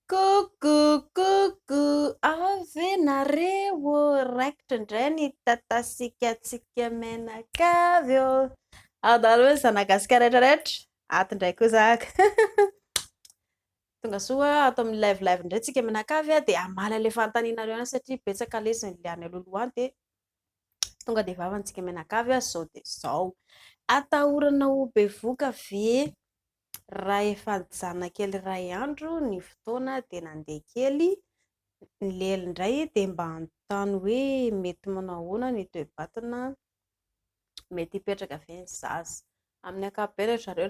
Coucou coucou, ao ve nareo ô? Raikitra indray ny tatasikatsika mianakavy ô! Ao daholo ny zanagasikara rehetra rehetra, ato indray koa za ka. Tonga soa ato amin'ny live live indray tsika mianakavy dia hamaly an'ilay fanontanianareo ihany satria betsaka ilay izy ny any alohaloha any dia tonga dia vavany tsika mianakavy izao dia izao. Atahorana ho bevoka ve Raha efa nijanona kely iray andro ny fotoana dia nandeha kely nilely indray dia mba hanontany hoe mety manao ahoana ny toe-batana, mety hipetraka ve ny zaza. Amin'ny ankapobeny ry zareo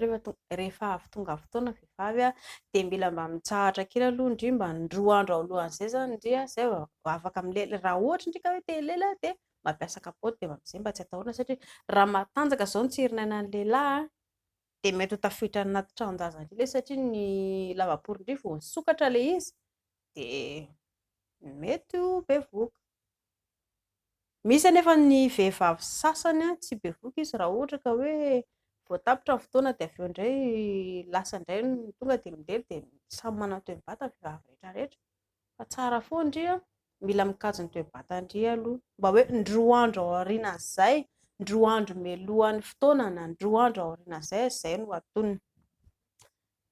rehefa avy tonga fotoana ny vehivavy dia mila mba mitsahatra kely aloha ndry mba ny 2 andro alohan'izay izany ndry izay vao afaka milely. Raha ohatra ndry ka hoe te hilely dia mampiasa kapaoty dia amin'izay mba tsy atahorana satria raha matanjaka izao ny tsirin'ainan'ny lehilahy dia mety ho tafiditra any anaty tranon-jaza indray ilay izy satria ny lavaporin-dry vao nisokatra ilay izy dia mety ho bevohoka. Misy anefa ny vehivavy sasany tsy bevohoka izy raha ohatra ka hoe vao tapitra ny fotoana dia avy eo indray lasa indray ny tonga dia milely dia samy manana ny toe-batany ny vehivavy rehetra rehetra. Fa tsara foana ndry an! Mila mikajy ny toe-batan-dry aloha. Mba hoe ny 2 andro aorianan'izay, ny 2 andro mialohan'ny fotoana na ny 2 andro aorianan'izay, izay no antonona.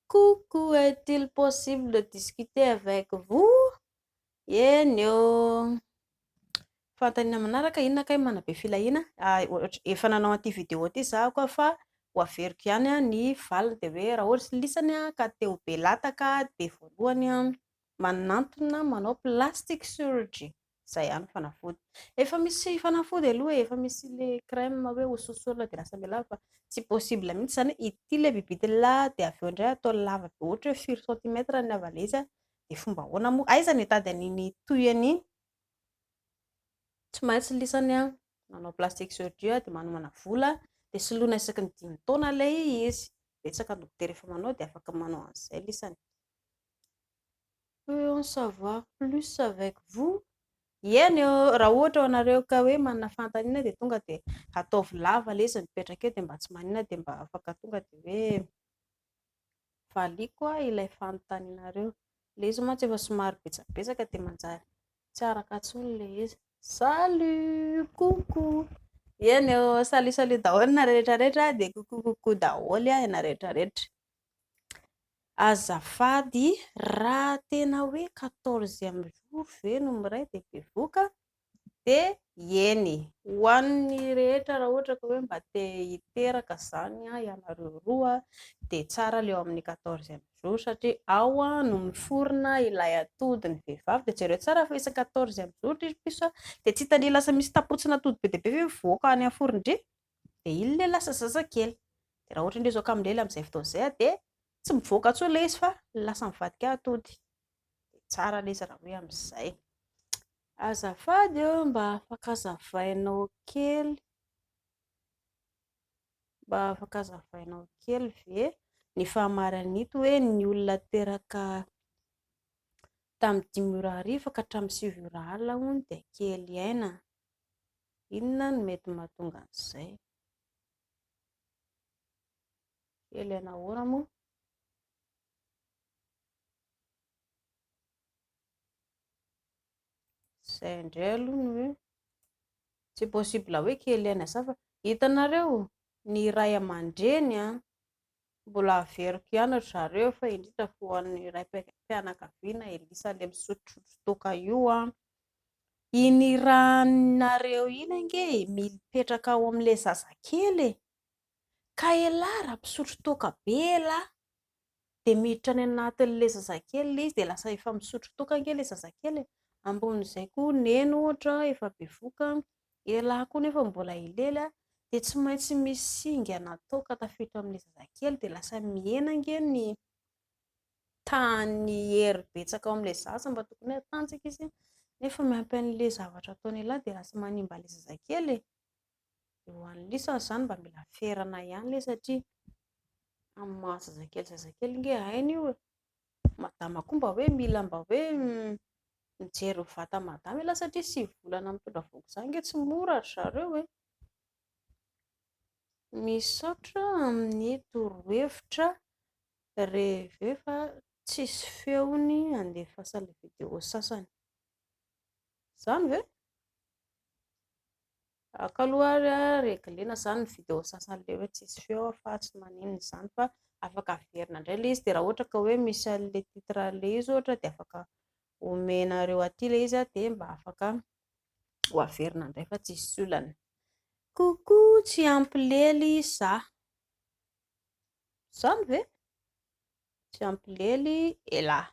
Coucou, est-il possible de discuter avec vous? Eny ô! Fanontaniana manaraka, inona kay manabe filahiana? Efa nanao an'ity vidéo ity za koa fa ho averiko ihany ny valiny dia hoe raha ohatra lisany ka te ho be lataka dia voalohany manantona manao plastic surgery, izay ihany ny fanafody. Efa misy fanafody aloha e, efa misy ilay crème hoe hososorana dia lasa mihalava fa tsy possible mihitsy izany hoe ity ilay bibitila dia avy eo indray atao lava be ohatra hoe firy centimètre ny havan'ilay izy dia fomba ahoana moa, aiza no hitady an'iny tohiny iny? Tsy maintsy lisany manao plastic surgery dia manomana vola dia soloina isaky ny 5 taona ilay izy. Betsaka ny dokotera efa manao dia afaka manao an'izay lisany. Peut en savoir plus avec vous? Eny ô, raha ohatra ho anareo ka hoe manana fanontaniana dia tonga dia ataovy lava ilay izy mipetraka eo dia mba tsy maninona dia mba afaka tonga dia hoe valiako ilay fanontanianareo. Ilay izy mantsy efa somary betsabetsaka dia manjary tsy araka intsony ilay izy. Salut! Coucou! Eny ô, salut salut daholo nareo rehetra rehetra dia coucou coucou daholo ianareo rehetra rehetra. Azafady, raha tena hoe quatorzième jour ve no miray dia bevoka? Dia eny, ho an'ny rehetra raha ohatra ka hoe mba te hiteraka izany ianareo roa dia tsara ilay eo amin'ny quatorzième jour satria ao no miforona ilay atody ny vehivavy. Dia jereo tsara fa isaky quatorzième jour ry piso dia tsy hitan-dry lasa misy tapotsina atody be dia be ve mivoaka any amin'ny foron-dry? Dia iny ilay lasa zazakely. Dia raha ohatra indray izao ka milely amin'izay fotoana izay dia tsy mivoaka intsony ilay izy fa lasa mivadika atody. Dia tsara ilay izy raha hoe amin'izay. Azafady ô, mba afaka azavainao kely, mba afaka azavainao kely ve ny fahamarin'ito hoe ny olona teraka tamin'ny 5 ora hariva ka hatramin'ny 9 ora alina hono dia kely aina? Inona no mety mahatonga an'izay? Kely aina ahoana moa? Izay indray aloha no hoe tsy possible hoe kely aina izany fa hitanareo ny ray aman-dreny an, mbola averiko ihany ry zareo fa indrindra ho an'ny raim-pianakaviana Elisa ilay misotrosotro toaka io an, iny rànareo iny ange e mipetraka ao amin'ilay zazakely e, ka elah raha mpisotro toaka be elah dia miditra any anatin'ilay zazakely ilay izy dia lasa efa misotro toaka ange ilay zazakely e. Ambonin'izay koa neny ohatra efa bevohoka, elah koa nefa mbola hilely a, dia tsy maintsy misy singana toaka tafiditra amin'ilay zazakely dia lasa mihena ange ny tahan'ny hery betsaka ao amin'ilay zaza mba tokony hoe hatanjaka izy nefa miampy an'ilay zavatra ataon'elah dia lasa manimba an'ilay zazakely e. Dia ho an'ny lisany izany mba mila ferana ihany ilay satria amin'ny maha zazakely zazakely ange hainy io e. Madama koa mba hoe mila mba hoe mijery ny vatan'i madama ialahy satria 9 volana mitondra vohoka izany ange tsy mora ry zareo e. Misaotra amin'ny torohevitra rehefa. Tsisy feony handefasan'ilay vidéo sasany. Izany ve? Aka aloha ary a réglena izany ny vidéo sasany ilay hoe tsisy feo fa tsy maninona izany fa afaka averina indray ilay izy dia raha ohatra ka hoe misy an'ilay titre an'ilay izy ohatra dia afaka omenareo aty ilay izy dia mba afaka ho averina indray fa tsisy olana. Coucou, tsy ampy lely izaho. Izany ve? Tsy ampy lely elah.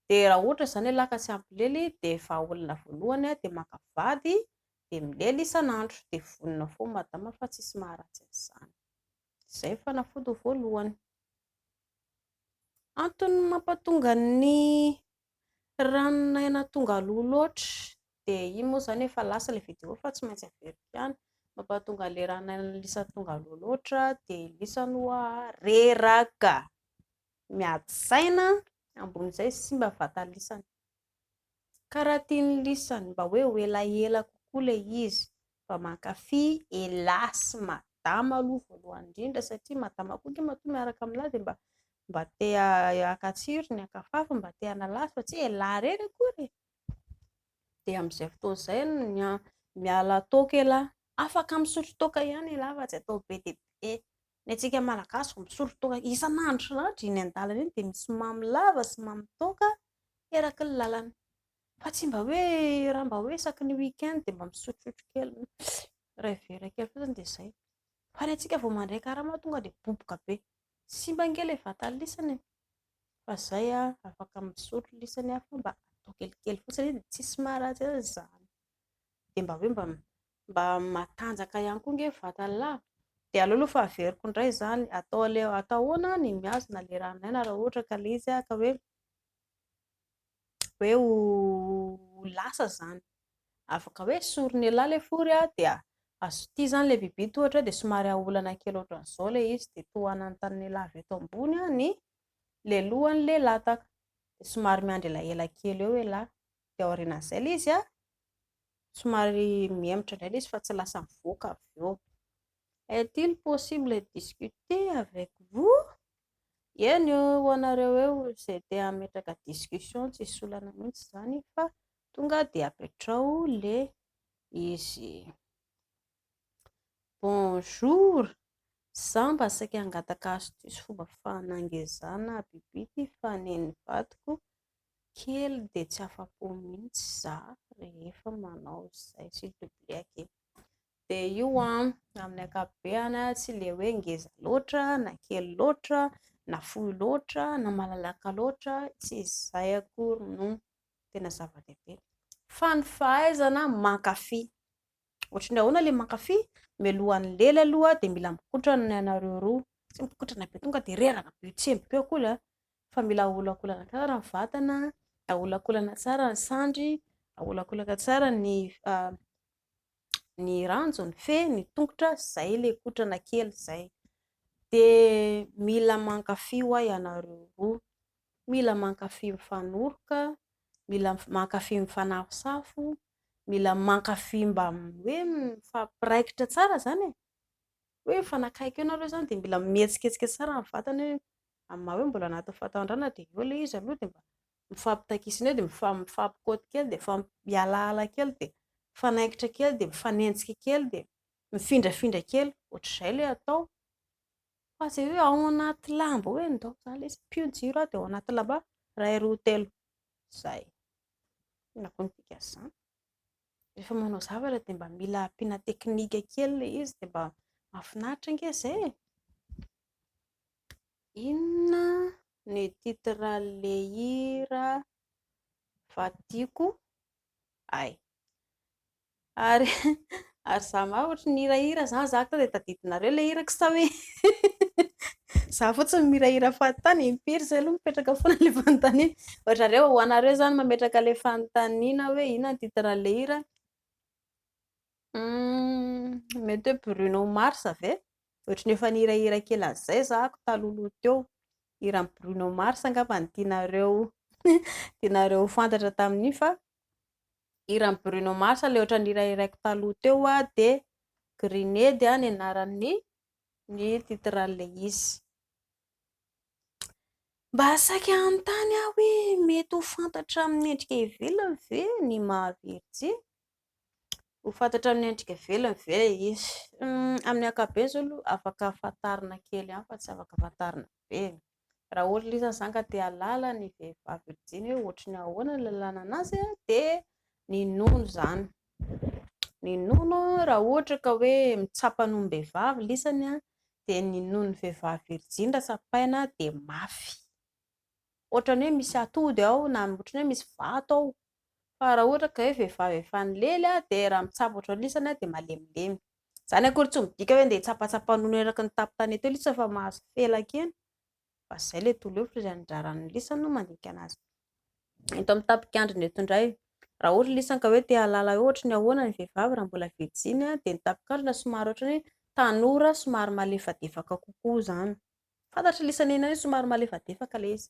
Dia raha ohatra izany elah ka tsy ampy lely dia vahaolana voalohany dia maka vady dia milely isan'andro dia vonona foana madama fa tsisy maharatsy an'izany. Izay ny fanafody voalohany. Antony mampatonga ny ranon'aina tonga aloha loatra dia iny moa izany efa lasa ilay vidéo fa tsy maintsy averiko ihany. Mampatonga an'ilay ranon'aina lisany tonga aloha loatra dia lisany hoa reraka, miady saina, ambon'izay simba ny vatan'lisany. Ka raha tian'ny lisany mba hoe ho elaela kokoa ilay izy, mba mankafy elah sy madama aloha voalohany indrindra satria madama koa ange matoa miaraka amin'lah dia mba mba te haka tsirony, haka fafiny, mba te hanala azy fa tsy hoe elah irery akory e. Dia amin'izay fotoana izay miala toaka elah. Afaka misotro toaka ihany elah fa tsy atao be dia be. Ny antsika Malagasy vao misotro toaka isan'andro isan'andro eny an-dalana eny dia misy mamo lava sy mamo toaka eraky ny lalana. Fa tsy mba hoe raha mba hoe isaky ny week-end dia mba misotrosotro kely, iray vera kely fotsiny dia izay. Fa ny antsika vao mandray karama tonga dia boboka be. Simba ange ilay vatan'ny lisany e. Fa izay afaka misotro lisany fa mba atao kelikely fotsiny dia tsisy maharatsy azy izany. Dia mba hoe mba mba matanjaka ihany koa ange ny vatan'lah. Dia aleo aloha fa averiko indray izany. Atao aleo atao ahoana ny mihazona ilay ranon'aina raha ohatra ka ilay izy ka hoe hoe ho lasa izany. Afaka hoe esorina elah ilay fory dia ity izany ilay bibity ohatra dia somary aolana kely ohatran'izao ilay izy dia tohanan'ny tanin'elah avy eto ambony ny ilay lohan'ilay lataka. Dia somary miandry elaela kely eo elah. Dia aorianan'izay ilay izy somary mihemotra indray ilay izy fa tsy lasa mivoaka avy eo. Est-il possible de discuter avec vous? Eny ho anareo eo izay te hametraka discussion tsisy olana mihitsy izany fa tonga dia apetrao ilay izy. Bonjour, izaho mba saika hangataka astuce fomba fanangezana bibity fa nen'ny vadiko kely dia tsy afa-po mihitsy izaho rehefa manao izay s'il te plaît akia. Dia io amin'ny ankapobeny tsy ilay hoe ngeza loatra na kely loatra na fohy loatra na malalaka loatra, tsy izay akory no tena zava-dehibe fa ny fahaizana mankafy. Ohatran'ny ahoana ilay mankafy? Mialohan'ny lela aloha dia mila mikotrana ny anareo roa. Tsy mikotrana be tonga dia reraka be tsemboka eo akory fa mila aholakolana tsara ny vatana, aholakolana tsara ny sandry, aholakolaka tsara ny ny ranjo, ny fe, ny tongotra, izay ilay kotrana kely izay. Dia mila mankafy hoa ianareo roa. Mila mankafy mifanoroka, mila mankafy mifanafosafo, mila mankafy mba hoe mifampiraikitra tsara izany e. Hoe mifanakaiky eo nareo izany dia mila mihetsiketsika tsara ny vatana hoe amin'ny maha hoe mbola anatin'ny fahatanjahana dia eo ilay izy aloha dia mba mifampitakisina eo dia mifampikaoty kely dia mifampialahala kely dia mifanaikitra kely dia mifanenjika kely dia mifindrafindra kely. Ohatr'izay ilay atao. Fa tsy hoe ao anaty lamba hoe ndao izaho lesy ampio ny jiro aho dia ao anaty lamba iray roa telo. Izay. Inona koa no dikan'izany? Rehefa manao zavatra dia mba mila ampiana teknika kely ilay izy dia mba mahafinaritra ange izay e. Inona ny titre an'ilay hira fa tiako hay. Ary ary za maro ohatry ny nihirahira zany za tonga dia tadidinareo ilay hirako sa hoe za fotsiny mihirahira fahatany impiry izay aloha mipetraka foana ilay fanontaniana. Ohatrareo ho anareo izany mametraka ilay fanontaniana hoe inona ny titre an'ilay hira? Mety hoe Bruno Mars ve? Ohatry ny efa nihirahira kely an'izay zahako talohaloha teo. Hiran'i Bruno Mars angamba no tianareo tianareo ho fantatra tamin'iny fa hiran'i Bruno Mars ilay ohatran'ny nihirahiraiko taloha teo dia Grenade ny anaran'ny ny titre an'ilay izy. Mba saika hanontany aho hoe mety ho fantatra amin'ny endrika ivelany ve ny maha virjiny? Ho fantatra amin'ny endrika ivelany ve ilay izy? Amin'ny ankapobeny izao aloha afaka fantarina kely ihany fa tsy afaka fantarina be e. Raha ohatra ilay izy izany ka te hahalala ny vehivavy virjiny hoe ohatry ny ahoana ny ahalalana an'azy dia ny nono izany. Ny nono raha ohatra ka hoe mitsapa nonom-behivavy lisany dia ny nonon'ny vehivavy virjiny raha tsapaina dia mafy. Ohatran'ny hoe misy atody ao na ohatran'ny hoe misy vato ao. Fa raha ohatra ka hoe vehivavy efa nilely dia raha mitsapa ohatran'ny lisany dia malemilemy. Izany akory tsy midika hoe andeha hitsapatsapa nono eraky ny tampon-tanety eo lisany fa mahazo felaka eny. Fa izay ilay torohevitra izay anjaran'ny lisany no mandinika an'azy. Eto amin'ny tapikandrina eto indray, raha ohatra lisany ka hoe te hahalala hoe ohatry ny ahoana ny vehivavy raha mbola virjiny dia ny tapikandrina somary ohatran'ny hoe tanora somary malefadefaka kokoa izany. Fantatry lisany eny ihany hoe somary malefadefaka ilay izy.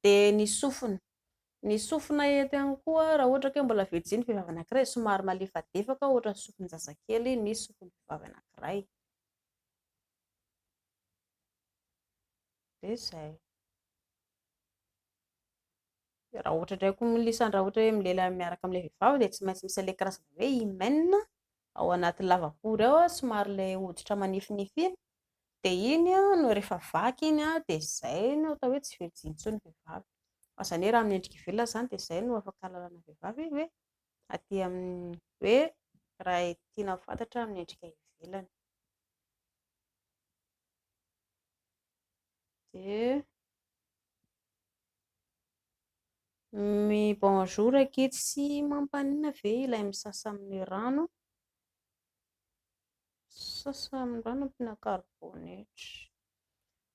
Dia ny sofina. Ny sofina eto ihany koa raha ohatra ka hoe mbola virjiny ny vehivavy anankiray dia somary malefadefaka ohatran'ny sofin-jazakely ny sofin'ny vehivavy anankiray. Dia izay. Raha ohatra indray koa lisany raha ohatra hoe milela miaraka amin'ilay vehivavy dia tsy maintsy misy an'ilay karazana hoe hymen ao anaty lavapory ao, somary ilay hoditra manifinify iny, dia iny no rehefa vaky iny dia izay no atao hoe tsy virjiny intsony ny vehivavy. Fa izany hoe raha amin'ny endrika ivelany izany dia izay no afaka ahalalana vehivavy hoe aty amin'ny hoe raha tiana ho fantatra amin'ny endrika ivelany. Dia Mi bonjour akia, tsy mampaninona ve ilay misasa amin'ny rano? Misasa amin'ny rano ampiana karibonetra.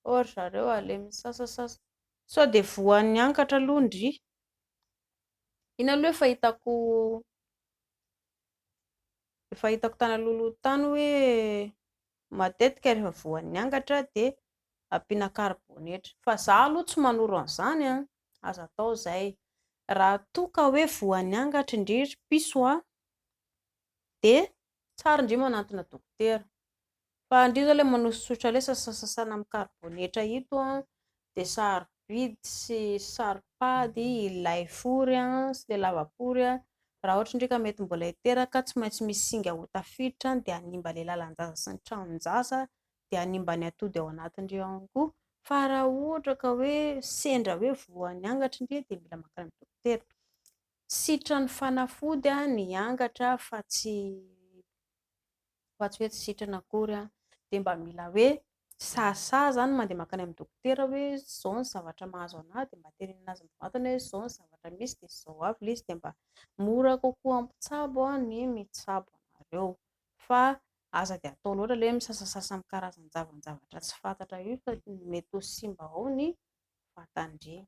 Ô ry zareo a, ilay misasasasa. Sao dia voan'ny angatra aloha ndry? Iny aloha efa hitako efa hitako tany alohaloha tany hoe matetika rehefa voan'ny angatra dia ampiana karibonetra. Fa izaho aloha tsy manoro an'izany an, aza atao izay. Raha toa ka hoe voan'ny angatra ndry ry piso an, dia tsara ndry manantona dokotera. Fa ndry izao ilay manosotra ilay sasasasana amin'ny karibonetra ito an, dia sarobidy sy saropady ilay fory sy ilay lavapory Raha ohatra ndry ka mety mbola hiteraka, tsy maintsy misy singa ho tafiditra any dia hanimba ilay lalan-jaza sy ny tranon-jaza dia hanimba ny atody ao anatin'ireo ihany koa. Fa raha ohatra ka hoe sendra hoe voan'ny angatra ndry dia mila mankany amin'ny dokotera. Sitran'ny fanafody ny angatra fa tsy fa tsy hoe tsy sitrana akory an, dia mba mila hoe sahisahy izany mandeha mankany amin'ny dokotera hoe izao ny zavatra mahazo an'ahy dia mba tenenina azy mivantana hoe izao ny zavatra misy dia izao avy ilay izy dia mba mora kokoa amin'ny mpitsabo ny mitsabo anareo fa aza dia atao loatra ilay hoe misasasasa amin'ny karazan-javatra tsy fantatra io fa mety ho simba ao ny vatan-dry.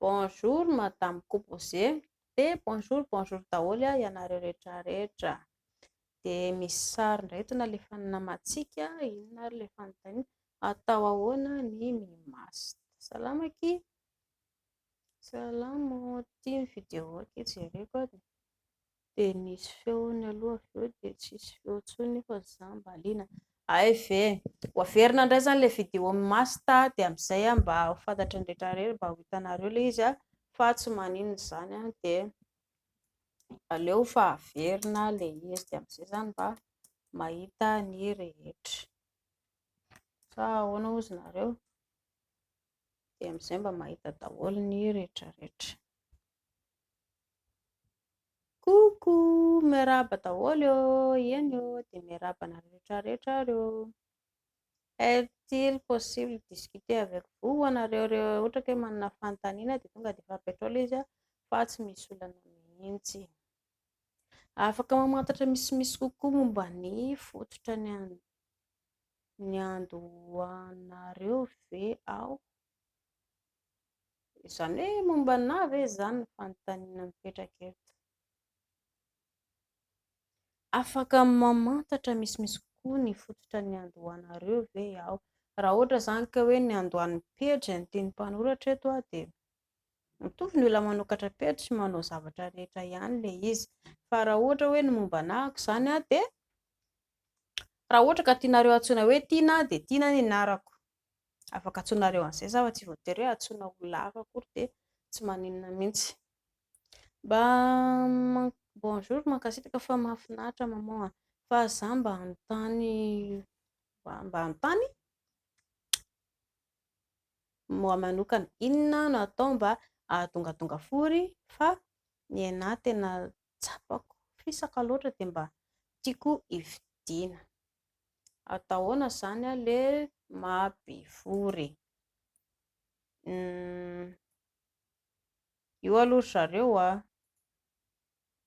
Bonjour madame Composé dia bonjour bonjour daholo ianareo rehetra rehetra. Dia misy sary indray eto nalefan'ny namantsika, inona ary ilay fanontaniana? Atao ahoana ny mi-mast? Salama akia! Salama ô, ity ny vidéo akia jereko a. Dia nisy feony aloha avy eo dia tsisy feo intsony nefa za mba liana. Hay ve! Ho averina indray izany ilay vidéo mi-mast dia amin'izay mba ho fantatry ny rehetra rehetra, mba ho hitanareo ilay izy fa tsy maninona izany dia aleo fa averina ilay izy dia amin'izay izany mba mahita ny rehetra. Sa ahoana hozy nareo? Dia amin'izay mba mahita daholo ny rehetra rehetra. Coucou, miarahaba daholo ô, eny ô, dia miarahaba anareo rehetra rehetra ary ô. Est-il possible de discuter avec vous? Ho anareo ireo ohatra ka hoe manana fanontaniana dia tonga dia efa apetrao ilay izy fa tsy misy olana mihitsy. Afaka mamantatra misimisy kokoa momba ny fototra niandohanareo ve aho? Izany hoe momba anà ve izany ny fanontaniana mipetraka eto? Afaka mamantatra misimisy kokoa ny fototra niandohanareo ve aho? Raha ohatra izany ka hoe niandohan'ny pejy ny tian'ny mpanoratra eto dia mitovy ny olona manokatra pejy sy manao zavatra rehetra ihany ilay izy. Fa raha ohatra hoe ny momba anahako izany dia raha ohatra ka tianareo antsoina hoe Tiana dia Tiana ny anarako. Afaka antsoinareo an'izay izaho fa tsy voatery hoe antsoina olona hafa akory dia tsy maninona mihitsy. Mba bonjour, mankasitraka fa mahafinaritra maman a! Fa izaho mba hanontany mba hanontany manokana, inona no hatao mba hahatongatonga fory fa ny anahy tena tsapako fisaka loatra dia mba tiako hividiana. Atao ahoana izany ilay maha be fory? Io aloha ry zareo a,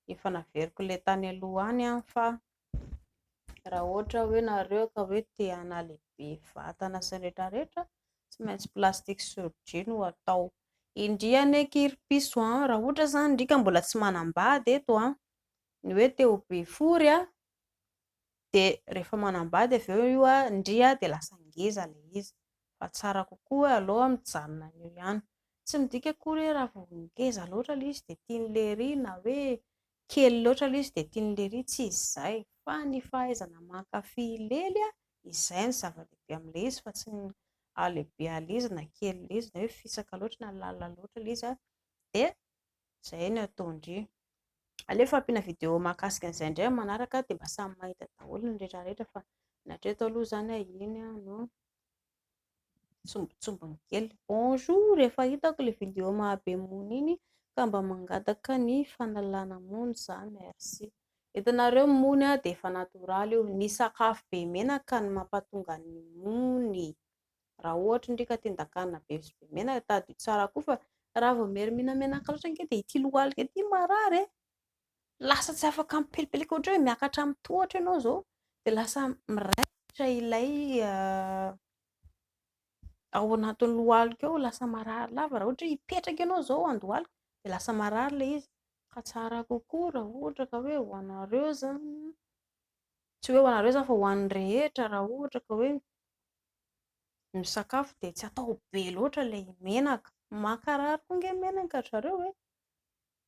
efa naveriko ilay tany aloha any fa raha ohatra hoe nareo ka hoe te hanalehibe vatana sy ny rehetrarehetra, tsy maintsy plastique chirurgie no atao. Indry anie akia ry piso a, raha ohatra izany ndry ka mbola tsy manambady eto a, ny hoe te ho be fory a, dia rehefa manambady avy eo io ndry dia lasa ngeza ilay izy. Fa tsara kokoa aleo mijanona eo ihany. Tsy midika akory hoe raha vao ngeza loatra ilay izy dia tian'ilay ery na hoe kely loatra ilay izy dia tian'ilay ery, tsy izay. Fa ny fahaizana mankafy lely, izay no zava-dehibe amin'ilay izy fa tsy ny halehibehan'ilay izy na kelin'ilay izy na hoe fisaka loatra na lalina loatra ilay izy dia izay no ataon-dry. Aleo fa ampiana vidéo mahakasika an'izay indray amin'ny manaraka dia mba samy mahita daholo ny rehetrarehetra fa ny hatreto aloha izany iny no sombintsombiny kely. Bonjour, efa hitako ilay vidéo mahabe mony iny ka mba mangataka ny fanalana mony za, merci. Hitanareo mony dia efa natoraly io, ny sakafo be menaka no mampatonga ny mony. Raha ohatra ndry ka tendan-kanina be sy be menaka, tadidio tsara koa fa raha vao miha menaka loatra ange dia ity lohalika ity marary e. Lasa tsy afaka mipelipelika ohatra hoe miakatra amin'ny tohatra ianao izao dia lasa miraikitra ilay ao anatin'ny lohalika ao, lasa marary lava. Raha ohatra hoe hipetraka ianao izao handohalika dia lasa marary ilay izy. Ka tsara kokoa raha ohatra ka hoe ho anareo izany, tsy hoe ho anareo izany fa ho an'ny rehetra raha ohatra ka hoe misakafo dia tsy atao be loatra ilay menaka. Mankarary koa ange menaka ry zareo e.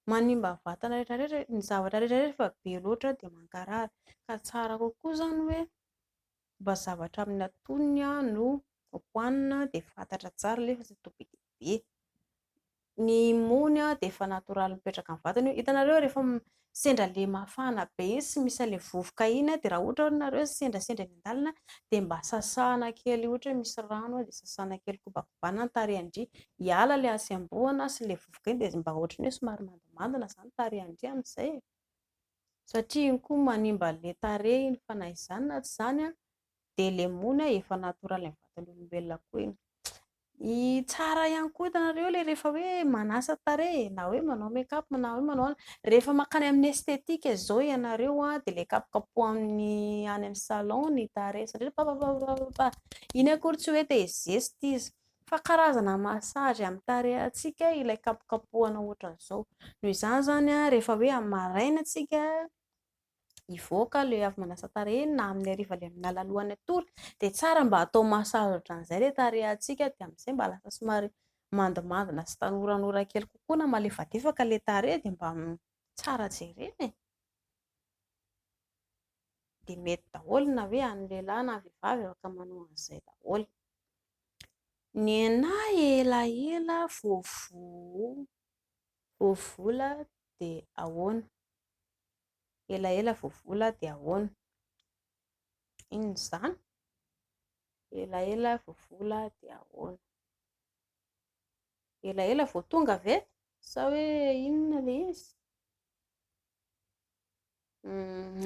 Manimba ny vatana rehetrarehetra, ny zavatra rehetrarehetra rehefa be loatra dia mankarary. Ka tsara kokoa izany hoe mba zavatra amin'ny antonony no hohanina dia fantatra tsara ilay izy fa tsy atao be dia be. Ny mony dia efa natoraly mipetraka amin'ny vatana io. Hitanareo rehefa sendra ilay mafana be iny sy misy an'ilay vovoka iny dia raha ohatra hoe nareo sendrasendra eny an-dalana dia mba sasana kely ohatra hoe misy rano dia sasana kely kobakobanina ny tarehin-dry. Hiala ilay hasembohana sy ilay vovoka iny dia mba ohatran'ny hoe somary mandimandina izany ny tarehin-dry amin'izay e. Satria iny koa manimba an'ilay tarehy iny fa na izany na tsy izany dia ilay mony efa natoraly amin'ny vatan'olombelona koa iny. Ny tsara ihany koa hitanareo ilay rehefa hoe manasa tarehy na hoe manao make up na hoe manao rehefa mankany amin'ny esthétique izao ianareo dia ilay kapokapohan'ny any amin'ny salon ny tarehy satria papapapapapa iny akory tsy hoe te hizesta izy fa karazana massage amin'ny tarehintsika ilay kapokapohana ohatran'izao. Noho izany izany rehefa hoe amin'ny maraina isika hivoaka ilay avy manasa tarehy iny na amin'ny hariva ilay miala alohan'ny hatory dia tsara mba atao massage ohatran'izay ilay tarehintsika dia amin'izay mba lasa somary mandimandina sy tanoranora kely kokoa na malefadefaka ilay tarehy dia mba tsara jerena e. Dia mety daholo na hoe an'ny lehilahy na vehivavy afaka manao an'izay daholo. Ny anahy elaela vao vola dia ahoana? Elaela vao vola dia ahoana? Inona izany? Elaela vao vola dia ahoana? Elaela vao tonga ve? Sa hoe inona ilay izy?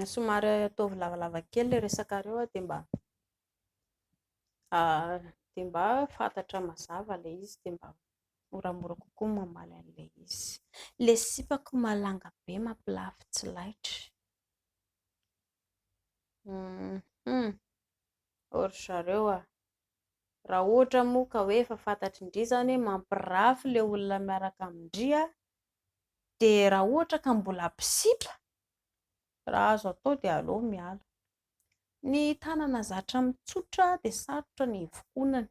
Somary ataovy lavalava kely ilay resakareo dia mba dia mba fantatra mazava ilay izy dia mba moramora kokoa ny mamaly an'ilay izy. Ilay sipako malanga be mampilafy tsy laitra. Ô ry zareo a! Raha ohatra moa ka hoe efa fantatry-ndry izany hoe mampirafy ilay olona miaraka amin-dry dia raha ohatra ka mbola mpisipa, raha azo atao dia aleo miala. Ny tanana zatra mitsotra dia sarotra ny hivokonany.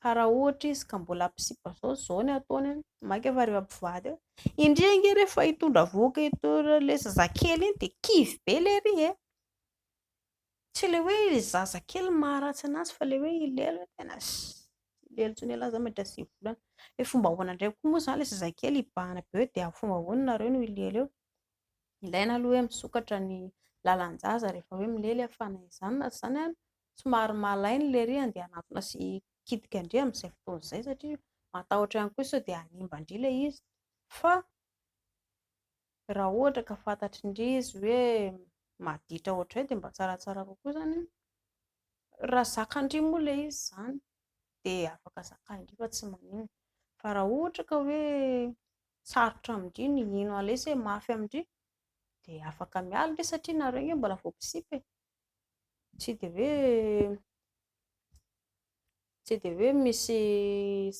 Ka raha ohatra izy ka mbola mpisipa izao, izao ny ataony, mainka fa rehefa mpivady eo. Indry ange rehefa hitondra vohoka hitondra ilay zazakely iny dia kivy be ilay ery e! Tsy ilay hoe ilay zazakely no maharatsy anazy fa ilay hoe ilay aloha tena. Hilely intsony ialahy izany mandritra ny 9 volana. Hoe fomba ahoana indray koa moa izany ilay zazakely hibahana be eo dia amin'ny fomba ahoana nareo no hilely eo? Ilaina aloha hoe misokatra ny lalan-jaza rehefa hoe milely fa na izany na tsy izany somary malaina ilay ery handeha hanatona sy hikitika an-dry amin'izay fotoana izay satria matahotra ihany koa sao dia hanimba an-dry ilay izy. Fa raha ohatra ka fantatr'indry izy hoe maditra ohatr'izay dia mba tsaratsara kokoa izany raha zakan-dry moa ilay izy izany dia afaka zakain-dry fa tsy maninona. Fa raha ohatra ka hoe sarotra amin-dry ny hino an'ilay izy hoe mafy amin-dry dia afaka miala ndry satria nareo ange mbola vao mpisipa e. Tsy dia hoe tsy dia hoe misy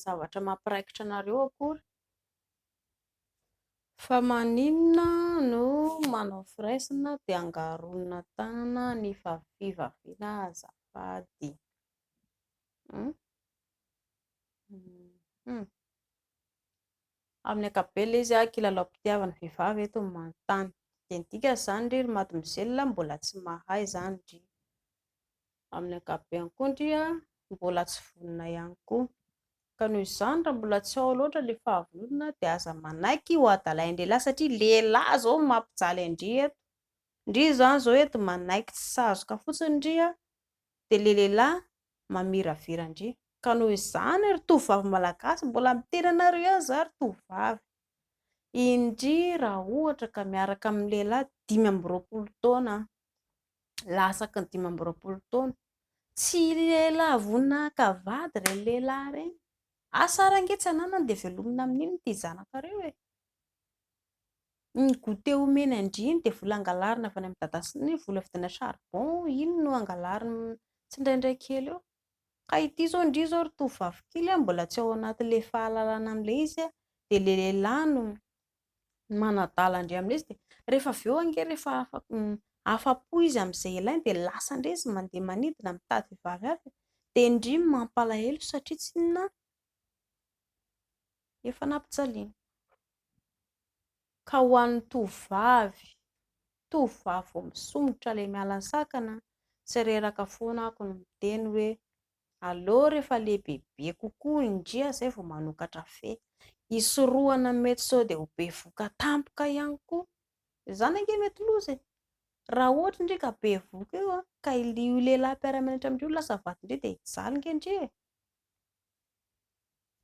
zavatra mampiraikitra anareo akory. Fa maninona no manao firaisana dia angaronina tanana ny fivaviana azafady? Amin'ny ankapobeny ilay izy kilalaom-pitiavana, vehivavy eto no manontany. Dia ny dikan'izany ry ry mademoiselle mbola tsy mahay izany ndry. Amin'ny ankapobeny koa ndry mbola tsy vonona ihany koa. Ka noho izany raha mbola tsy ao loatra ilay fahavononana dia aza manaiky ho adalain-dehilahy satria lehilahy izao no mampijaly an-dry eto. Ndry izany izao eto manaiky tsy sazoka fotsiny ndry dia ilay lehilahy mamiravira an-dry. Ka noho izany ry tovovavy malagasy mbola miteny anareo ihany izaho ry tovovavy, indry raha ohatra ka miaraka amin'ny lehilahy 25 taona, latsaky ny 25 taona, tsy lehilahy vonona haka vady ireny lehilahy ireny. Asa ary ange tsy ananany dia velomina amin'inona ity zanakareo e? Ny goûter omeny an-dry iny dia vola angalarina avy any amin'i dada sy neny, vola vidina charbon, iny no angalariny tsindraindray kely eo. Ka ity izao ndry izao ry tovovavy kely a, mbola tsy ao anatin'ilay fahalalana amin'ilay izy a, dia ilay lehilahy no manadala an-dry amin'ilay izy dia rehefa avy eo ange rehefa afa-po izy amin'izay ilainy dia lasa indray izy mandeha manidina mitady vehivavy hafa e. Dia ndry no mampalahelo satria tsinona efa nampijaliana. Ka ho an'ny tovovavy, tovovavy vao misomotra ilay miala ny sakana, tsy reraka foana ako ny miteny hoe aleo rehefa lehibebe kokoa indria izay vao manokatra fe. Hisorohana ny mety sao dia ho bevohoka tampoka ihany koa. Izany ange mety loza e! Raha ohatra ndry ka bevohoka eo ka io lehilahy mpiara-mianatra amin-dry io lasa vadin-dry dia hijaly ange ndry e!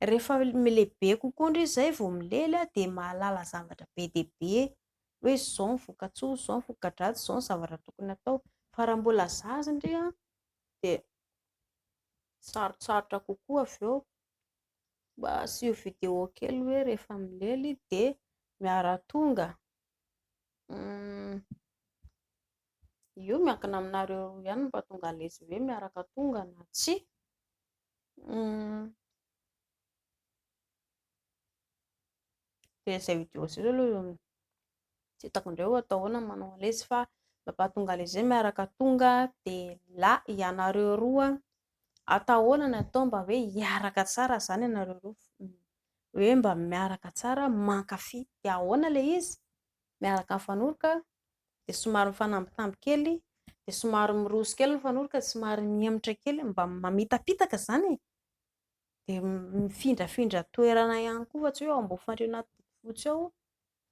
Rehefa lehibe kokoa ndry izay vao milely dia mahalala zavatra be dia be hoe izao ny voka-tsoa, izao ny voka-dratsy, izao ny zavatra tokony hatao. Fa raha mbola zaza ndry dia sarotsarotra kokoa avy eo. Mba asio vidéo kely hoe rehefa milely dia miara-tonga. Io miankina aminareo roa ihany mba tonga an'ilay izy hoe miaraka tonga na tsia. Dia izay vidéo izay aloha tsy hitako indray hoe atao ahoana ny manao an'ilay izy fa mba hampahatonga an'ilay izy hoe miaraka tonga dia la ianareo roa atao ahoana ny atao mba hoe hiaraka tsara izany ianareo roa, hoe mba miaraka tsara mankafy. Dia ahoana ilay izy? Miaraka mifanoroka dia somary mifanambitamby kely, dia somary miroso kely mifanoroka, dia somary mihemotra kely, mba mamitapitaka izany e! Dia mifindrafindra toerana ihany koa fa tsy hoe ao ambony fandriana fotsy ao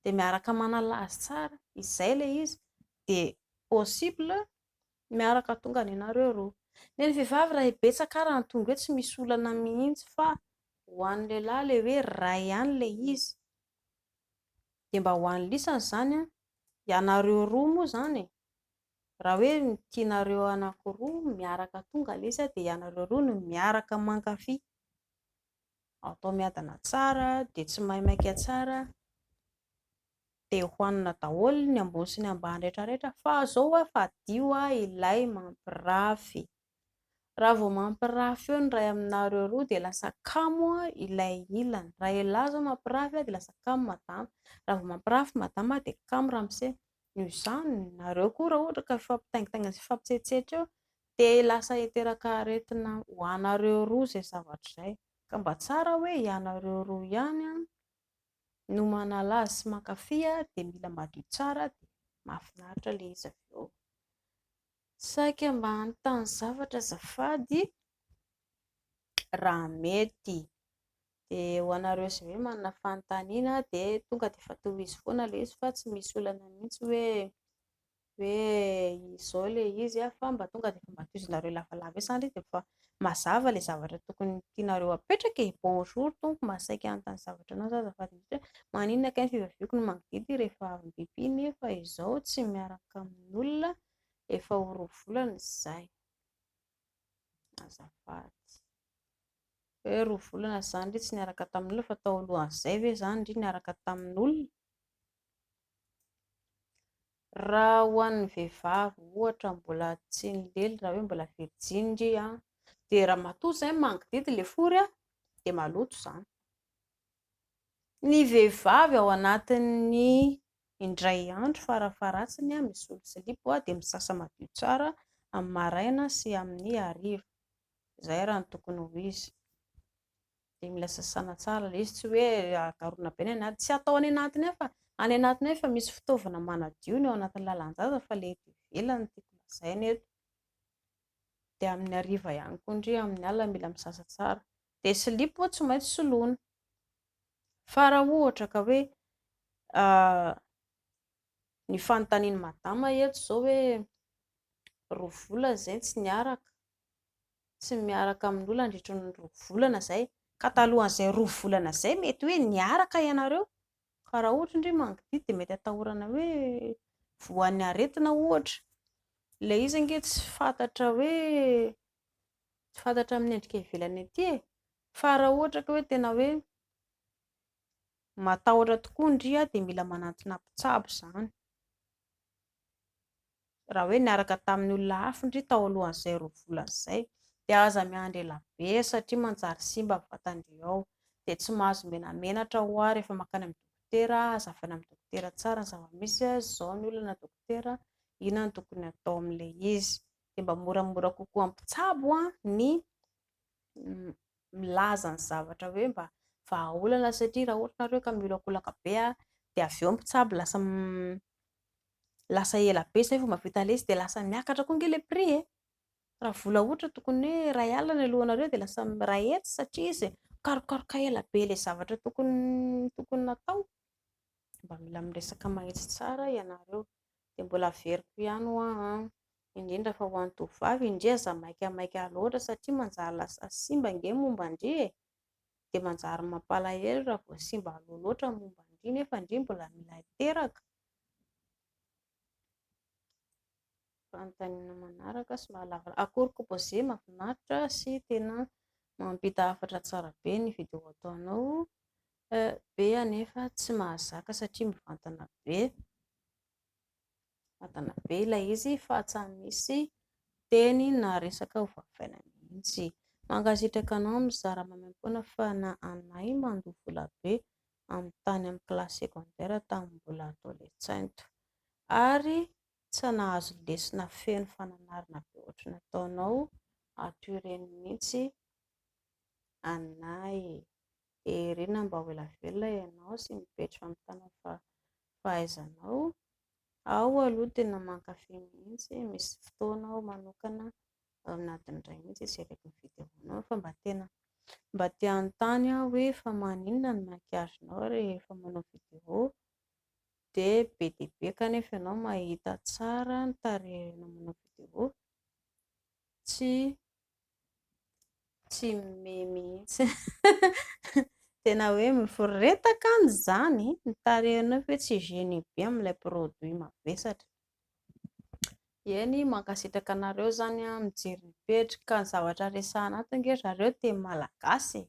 dia miaraka manala azy tsara, izay ilay izy, dia possible miaraka tonga ny anareo roa. Ny an'ny vehivavy raha betsaka ary ny tonga eo tsy misy olana mihitsy fa ho an'ny lehilahy ilay hoe iray ihany ilay izy. Dia mba ho an'ny lisany izany an, ianareo roa moa izany e, raha hoe ny tianareo anankiroa miaraka tonga ilay izy dia ianareo roa no miaraka mankafy. Atao miadana tsara dia tsy maimaika tsara dia hohanina daholo ny ambony sy ny ambany rehetra rehetra fa izao hoa fadio ilay mampirafy. Raha vao mampirafy eo ny iray aminareo roa dia lasa kamo ilay ilany. Raha elah izao mampirafy dia lasa kamo madama. Raha vao mampirafy madama dia kamo ramose. Noho izany, nareo koa raha ohatra ka mifampitaingitaingina sy mifampitsetsetra eo dia lasa hiteraka aretina ho anareo roa izay zavatra izay. Ka mba tsara hoe ianareo roa ihany no manala azy sy mankafy dia mila madio tsara dia mahafinaritra ilay izy avy eo. Saika mba hanontany zavatra azafady. raha mety. Dia ho anareo izay hoe manana fanontaniana dia tonga dia efa tohizo foana ilay izy fa tsy misy olana mihitsy hoe hoe izao ilay izy fa mba tonga dia efa mba tohizonareo lavalava eo izany dia efa mazava ilay zavatra tokony tianareo apetraka e. Bonjour tompoko, mba saika hanontany zavatra anao zaho azafady indrindra. Maninona kay ny fivaviako no mangidihidy rehefa avy mi-pipi nefa izao tsy miaraka amin'olona efa ho 2 volana izay. Azafady. Hoe 2 volana izany ry tsy niaraka tamin'olona fa tao alohan'izay ve izany ry niaraka tamin'olona? Raha ho an'ny vehivavy ohatra mbola tsy nilely, raha hoe mbola virjiny ry an, dia raha matoa izay mangidihidy ilay fory an, dia maloto izany. Ny vehivavy ao anatin'ny indray andro farafaharatsiny an, misolo silipo an, dia misasa madio tsara amin'ny maraina sy amin'ny hariva. Izay raha ny tokony ho izy. Dia mila sasana tsara ilay izy, tsy hoe garoana be ny anatiny, tsy atao any anatiny any fa any anatiny any efa misy fitaovana manadio ny ao anatin'ny lalan-jaza fa ilay eto ivelany no tiako lazaina eto. Dia amin'ny hariva ihany koa ndry, amin'ny alina mila misasa tsara. Dia silipo tsy maintsy soloina. Fa raha ohatra ka hoe ny fanontanian'i madama eto izao hoe 2 volana izay tsy niaraka, tsy miaraka amin'olona nandritra ny 2 volana izay, ka talohan'izay 2 volana izay mety hoe niaraka ianareo, ka raha ohatra ndry mangidihidy dia mety atahorana hoe voan'ny aretina ohatra. Ilay izy ange tsy fantatra hoe tsy fantatra amin'ny endrika ivelany aty e, fa raha ohatra ka hoe tena hoe matahotra tokoa ndry dia mila manantona mpitsabo izany. Raha hoe niaraka tamin'ny olona hafa ndry tao alohan'izay 2 volana izay, dia aza miandry ela be satria manjary simba ny vatandry ao. Dia tsy mahazo menamenatra hoa rehefa mankany amin'ny dokotera, hazavaina amin'ny dokotera tsara ny zava-misy, izao ny olana dokotera, inona no tokony hatao amin'ilay izy. Dia mba moramora kokoa amin'ny mpitsabo ny milaza ny zavatra hoe mba vahaolana satria raha ohatra nareo ka miolakolaka be dia avy eo ny mpitsabo lasa ela be izay vao mahavita ilay izy dia lasa miakatra koa ange ilay prix e. Raha vola ohatra tokony hoe 1 alina ny alohanareo dia lasa 1 hetsy satria izy mikarokaroka ela be ilay zavatra tokony natao. Mba mila miresaka mahitsy tsara ianareo. Dia mbola averiko ihany hoa an, indrindra fa ho an'ny tovovavy, indria aza maikamaika loatra satria manjary lasa simba ange ny momba an-dry e. Dia manjary mampalahelo raha vao simba aloha loatra ny momba an-dry nefa ndry mbola mila hiteraka. Fanontaniana manaraka somary lavalava. Akory composé mahafinaritra sy tena mampita hafatra tsara be ny vidéo ataonao. Be anefa tsy mahazaka satria mivantana be. Mivantana be ilay izy fa tsy misy teny na resaka ho vavaina mihitsy. Mankasitraka anao mizara maimaimpoana fa na anay mandoa vola be amin'ny tany amin'ny classe secondaire tamin'ny mbola adolescente. Ary tsy nahazo lesona feno fananarana be ohatry ny ataonao ato ireny mihitsy anay. Dia irina mba ho ela velona ianao sy mipetra amin'ny fahaizanao. Ao aloha tena mankafy mihitsy, misy fotoana aho manokana ao anatin'ny iray mihitsy hijereko ny vidéo-nao fa mba tena mba te hanontany aho hoe fa maninona ny maquillage-nao rehefa manao vidéo dia be dia be kanefa ianao mahita tsara ny tarehinao manao vidéo, tsy mimehy mihitsy. Tena hoe miforetaka any izany ny tarehinao fa hoe tsy gêné be amin'ilay produit mavesatra. Eny, mankasitraka anareo izany aho mijery ny pejy ka ny zavatra resahana ato ange zareo teny malagasy e.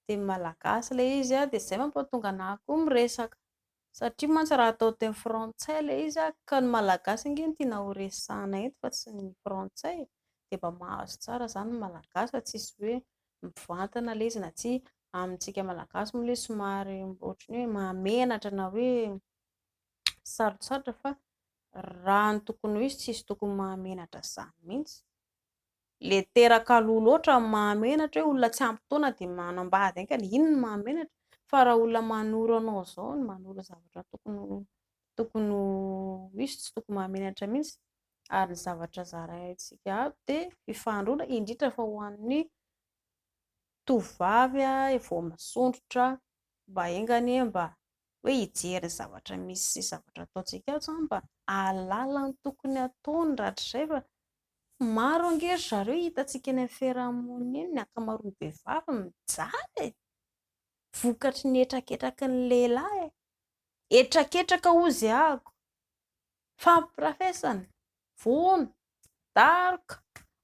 Teny malagasy ilay izy dia izay mampatonga anahy koa miresaka. Satria mantsy raha atao teny frantsay ilay izy ka ny malagasy ange no tiana ho resahana eto fa tsy ny frantsay e. Dia mba mahazo tsara izany ny malagasy fa tsisy hoe mivantana ilay izy na tsy amintsika malagasy moa ilay somary ohatran'ny hoe mahamenatra na hoe sarotsarotra fa raha ny tokony ho izy tsisy tokony mahamenatra izany mihitsy. Ilay teraka aloha loatra no mahamenatra hoe olona tsy ampy taona dia manambady haingana, iny no mahamenatra. Fa raha olona manoro anao izao no manoro zavatra tokony ho izy tsy tokony mahamenatra mihitsy. Ary ny zavatra zaraintsika ato dia fifanoroana indrindra fa ho an'ny tovovavy vao misondrotra mba enga anie mba hoe hijery ny zavatra misy sy zavatra ataontsika ato izany mba hahalala ny tokony hataony rahatrizay fa maro ange ry zareo hitantsika eny amin'ny fiaraha-monina eny, ny ankamaroan'ny vehivavy mijaly e, vokatry ny hetraketraky ny lehilahy e, hetraketraka hozy ahako, fampirafesana, vono, daroka,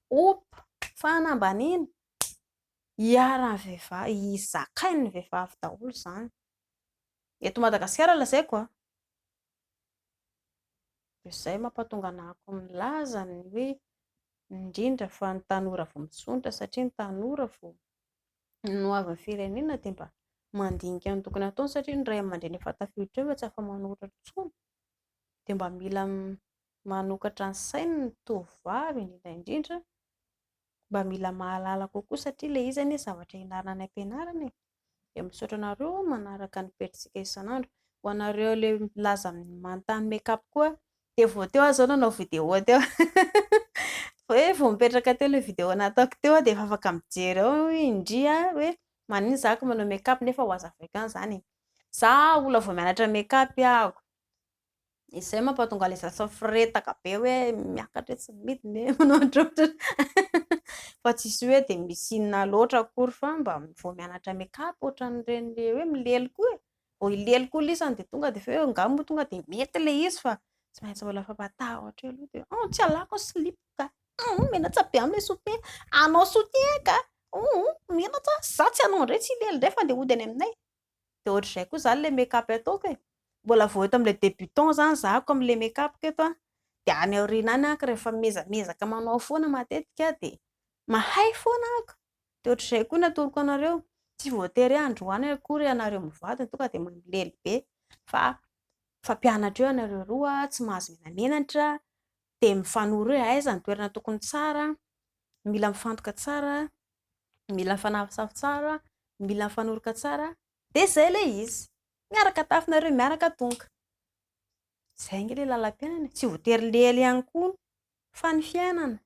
ompa, fanambaniana, iharan'ny vehivavy, zakain'ny vehivavy daholo izany. Eto Madagasikara lazaiko a! Dia izay mampatonga anahako milaza ny hoe indrindra fa ny tanora vao misondrotra satria ny tanora vao ny ho avin'ny firenena dia mba mandinika ny tokony hataony satria ny ray aman-dreny efa tafiditra eo efa tsy afa-manoatra intsony dia mba mila manokatra ny sainy ny tovovavy indrindra indrindra mba mila mahalala kokoa satria ilay izy anie zavatra ianarana any am-pianarana e. Dia misaotra anareo manaraka ny pejintsika isan'andro. Ho anareo ilay milaza manontany make up koa dia vao teo aho izao nanao vidéo teo. Hoe vao mipetraka teo ilay vidéo nataoko teo dia efa afaka mijery ao indry hoe maninona izaho ko manao make up nefa ho hazavaiko ihany izany e. Izaho olona vao mianatra make up aho. Izay mampatonga ilay zaza miforetaka be hoe miakatra etsy midina e, manao ohatrohatry fa tsisy hoe dia misy inona loatra akory fa mba vao mianatra make up ohatran'ireny hoe milely koa e, vao hilely koa lisany dia tonga dia efa hoe angaha moa tonga dia mety ilay izy fa tsy maintsy mbola fampatahotra eo aloha dia oh tsy alako ny slip ka, menatra be amin'ilay soutien, hanao soutien ka, menatra, za tsy hanao indray tsy hilely indray fa andeha hody any aminay. Dia ohatr'izay koa izany ilay make up ataoko e. Mbola vao eto amin'ilay débutant izany izaho amin'ilay make up eto an, dia any aoriana any aho rehefa miezamezaka manao foana matetika dia mahay foana aho. Dia ohatr'izay koa ny atoroko anareo, tsy voatery hoe androany akory ianareo mivady no tonga dia mamilely be fa mifampianatra eo ianareo roa, tsy mahazo menamenatra, dia mifanoro hoe aiza ny toerana tokony tsara, mila mifantoka tsara, mila mifanafosafo tsara, mila mifanoroka tsara, dia izay ilay izy. Miaraka tafy nareo, miaraka tonga. Izay ange ilay lalam-piainana e. Tsy voatery lely ihany koa fa ny fiainana.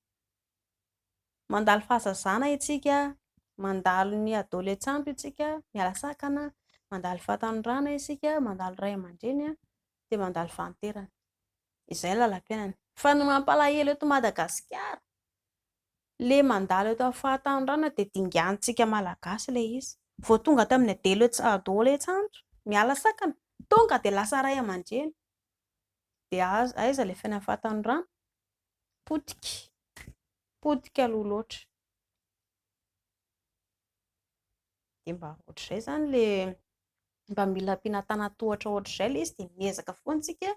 Mandalo fahazazana isika, mandalo ny adolescente isika, miala sakana, mandalo fahatanorana isika, mandalo ray aman-dreny, dia mandalo fahanterana. Izay ny lalam-piainana. Fa ny mampalahelo eto Madagasikara, le mandalo eto amin'ny fahatanorana dia dinganintsika Malagasy ilay izy. Vao tonga tamin'ny adolescente, miala sakana, tonga dia lasa ray aman-dreny. Dia aiza ilay fiainan'ny fahatanorana? Potika. Potika aloha loatra. Dia mba ohatr'izay izany ilay mba mila ampiana antanan-tohatra ohatr'izay ilay izy dia miezaka foana isika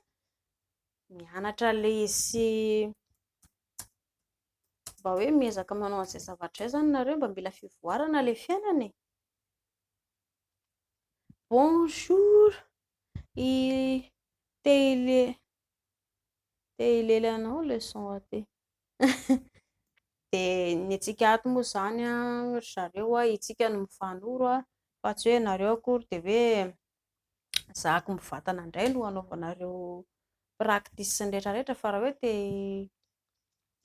mianatra ilay izy sy mba hoe miezaka manao an'izay zavatra izay izany nareo mba mila fivoarana ilay fiainana e. Bonjour, i te te hilely anao leçon aty. Dia ny antsika ato moa izany an, ry zareo an, isika no mifanoro an, fa tsy hoe nareo akory dia hoe zahako mivantana indray no hanaovanareo practice sy ny rehetra rehetra fa raha hoe te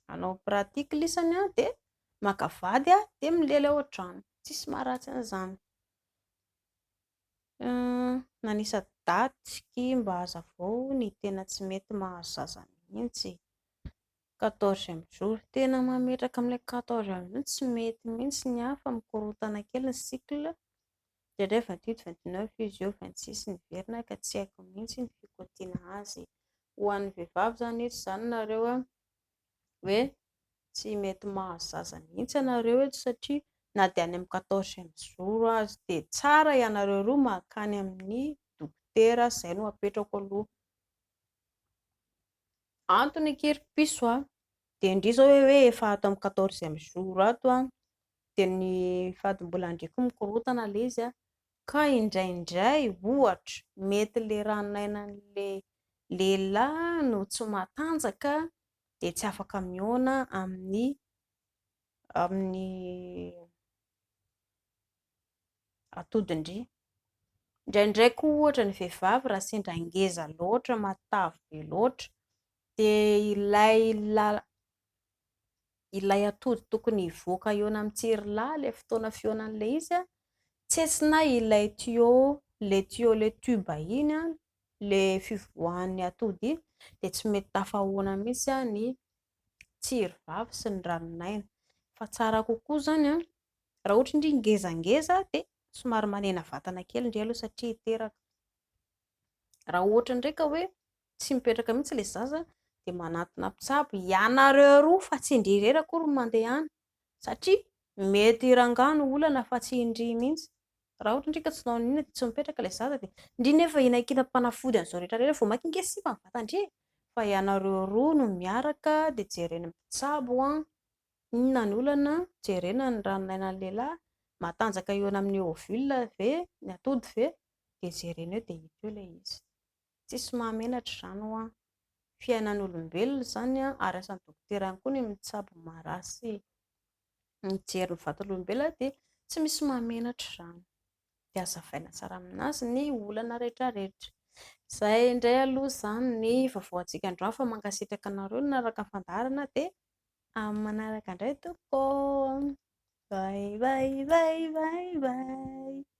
hanao pratique lisany an dia maka vady an dia milely ao an-trano, tsisy maharatsy an'izany. Nanisa daty ky mba hazavao ny tena tsy mety mahazo zaza mihitsy. Quatorzième jour, tena mametraka amin'ilay quatorzième jour tsy mety mihitsy ny ahy fa mikorontana kely ny cycle. Indraindray 28, 29 izy eo, 26 niverina ka tsy haiko mihitsy ny fikotiana azy. Ho an'ny vehivavy izany eto izany nareo hoe tsy mety mahazo zaza mihitsy ianareo eto satria na dia any amin'ny quatorzième jour aza dia tsara ianareo roa mankany amin'ny dokotera, izay no apetrako aloha. Antony akia ry piso a, dia ndry izao hoe efa ato amin'ny quatorzième jour ato a, dia ny fadimbolan-dry koa mikorontana ilay izy a, ka indraindray ohatra mety ilay ranon'ainan'ilay lehilahy no tsy matanjaka dia tsy afaka mihaona amin'ny amin'ny atodin-dry. Indraindray koa ohatra ny vehivavy raha sendra ngeza loatra, matavy be loatra dia ilay ilay atody tokony hivoaka hihaona amin'ny tsirilahy ilay fotoana fihaonan'ilay izy, tsentsina ilay tuyau, ilay tuyau, ilay tube iny, ilay fivoahan'ny atody iny, dia tsy mety tafahoana mihitsy ny tsiry vavy sy ny ranon'aina. Fa tsara kokoa izany raha ohatra ndry ngezangeza dia somary manena vatana kely ndry aloha satria hiteraka. Raha ohatra indray ka hoe tsy mipetraka mihitsy ilay zaza dia manantona mpitsabo ianareo roa fa tsy indry irery akory no mandeha any satria mety rangahy no olana fa tsy indry mihitsy. Raha ohatra ndry ka tsy nanao n'inona dia tsy mipetraka ilay zaza dia ndry nefa hihinankinam-panafody an'izao rehetra rehetra vao mainka ange simba ny vatan-dry e! Fa ianareo roa no miaraka dia jeren'ny mpitsabo inona ny olana, jerena ny ranon'ainan'ny lehilahy, matanjaka hihaona amin'ny ovule ve, ny atody ve, dia jerena eo dia hita eo ilay izy. Tsisy mahamenatra izany hoa. Fiainan'olombelona izany ary asan'ny dokotera ihany koa ny mitsabo marary sy mijery ny vatan'olombelona dia tsy misy mahamenatra izany. Dia hazavaina tsara aminazy ny olana rehetra rehetra. Izay indray aloha izany ny vaovao antsika androany fa mankasitraka anareo nanaraka ny fandaharana dia amin'ny manaraka indray tompoko. Bye bye bye bye bye.